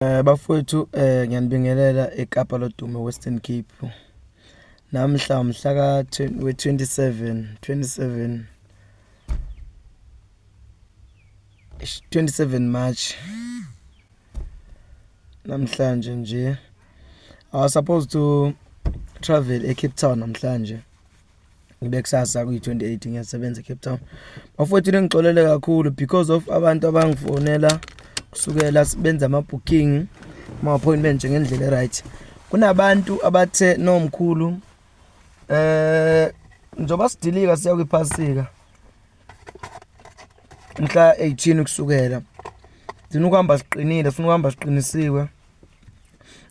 Bafowethu, ngiyanibingelela eKapa Lodumo, Western Cape. Namhla mhla ka we-27 27 27 March namhlanje nje. I was supposed to travel eCape Town namhlanje, ngibe kusasa kuyi-28 ngiyasebenza eCape Town. Bafowethu, ningixolele kakhulu because of abantu abangifonela kusukela benza ama-booking, ama-appointment nje ngendlela e-right. Kunabantu abathe, "No mkhulu, njengoba sidilika siya kwiphasika mhla 18 kusukela, sifuna ukuhamba siqinile, sifuna ukuhamba siqinisiwe."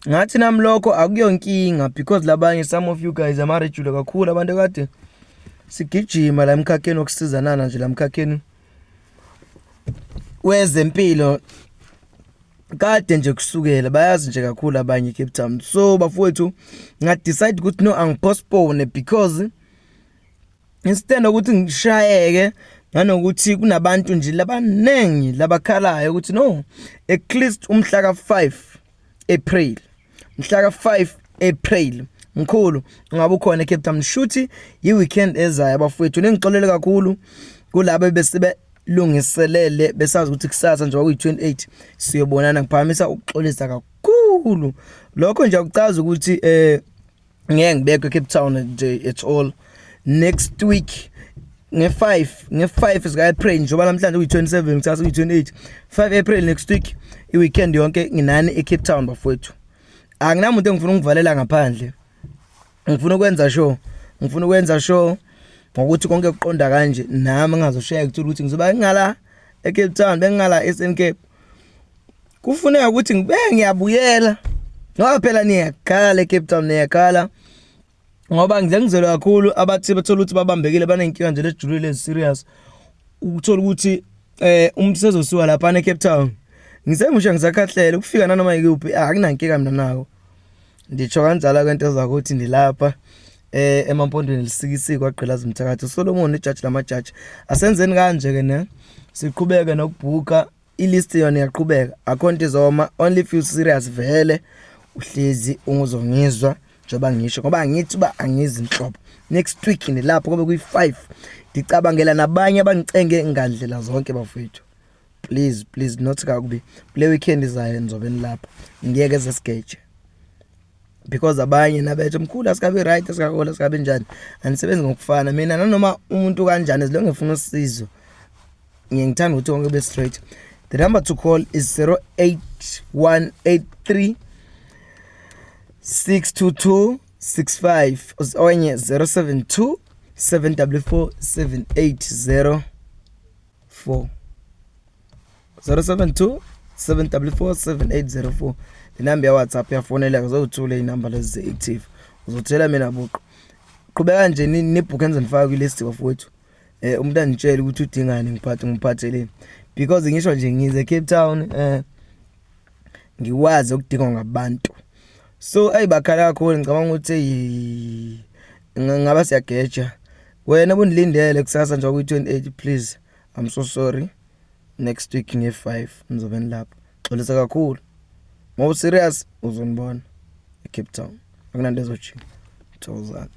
Ngathi nami lokho akuyonkinga because labanye, some of you guys, ama-regular kakhulu, abantu kade sigijima la emkhakheni wokusizanana nje, la emkhakheni wezempilo kade nje kusukela, bayazi nje kakhulu abanye eCape Town. So bafowethu, nga-decide ukuthi no, angipostpone because instead ukuthi ngishayeke nanokuthi kunabantu nje labaningi labakhalayo ukuthi no, at least umhla ka-5 April, mhla ka-5 April, mkhulu, ungabe ukhona eCape Town, shuthi i-weekend ezayo. Abafowethu, ningixolele kakhulu kulabo besebelungiselele, besazi ukuthi kusasa nje kwakuyi-28 siyobonana. Ngiphakamisa ukuxolisa kakhulu. Lokho nje akuchaza ukuthi ngeke ngibekho eCape Town nje at all. Next week nge-5, nge-5 zika-April, njengoba namhlanje kuyi-27, kusasa kuyi-28, 5 April next week, i-weekend yonke nginani eCape Town. Bafowethu, anginamuntu engifuna ukuvalela ngaphandle. Ngifuna ukwenza sure, ngifuna ukwenza sure ngokuthi konke kuqonda kanje, nami ngingazoshaya kuthola ukuthi ngizoba ngala eCape Town, bengingala Eastern Cape, kufuneka ukuthi ngibe ngiyabuyela, ngoba phela niyakhala eCape Town, niyakhala, ngoba ngize ngizwele kakhulu abathi bathola ukuthi babambekile, baney'nkinga nje lezijulile, ezi-serious, ukuthola ukuthi umuntu sezosiwa lapha eCape Town. Ngisemusha, ngisakhahlela ukufika nanoma yikuphi, akunankinga mina nako. Nditsho kanjalo kwento zakuthi ndilapha emampondweni lisikisiki kwagqilaza umthakathi uSolomon, ijaji lamajaji. Asenzeni kanje ke, ne siqhubeke nokubhuka ilist, yona iyaqhubeka, akho nto izoma, only if you serious. Vele uhlezi unguzongizwa njengoba ngisho, ngoba ngithi uba angizi nhlobo. Next week nilapho, kube kuyi-5. Ndicabangela nabanye abangicenge ngandlela zonke. Bafowethu, please, please, not kakubi, kule weekend izayo nizobe nilapha, ngiyeke zesigeje because abanye nabethe, "Mkhulu, asikabi right, asikakola, asikabi njani." Anisebenzi ngokufana. Mina nanoma umuntu kanjani, as long efuna usizo, ngiye ngithanda ukuthi konke kube straight. The number to call is 08183 622 65, onye 072 744 7804, 072 744 7804. Inamba ya-WhatsApp, yafoneleka, uzothula iy'namba lezi zi-active, uzothela mina buqu. Qhubeka nje nibhukhe, enze nifake kwilist, bafowethu. Umuntu anditshele ukuthi udingani, ngiphathe, ngiphatheleni, because ngisho nje ngize Cape Town, ngikwazi okudingwa ngabantu. So ayi, bakhala kakhulu. Ngicabanga ukuthi ngaba siyageja. Wena bundilindele kusasa nje kuyi-28, please, I'm so sorry. Next week nge-5 nizobe nilapha. Xolisa kakhulu. Uma serious, uzonibona eCape Town, akunanto ezojika. Thokozani.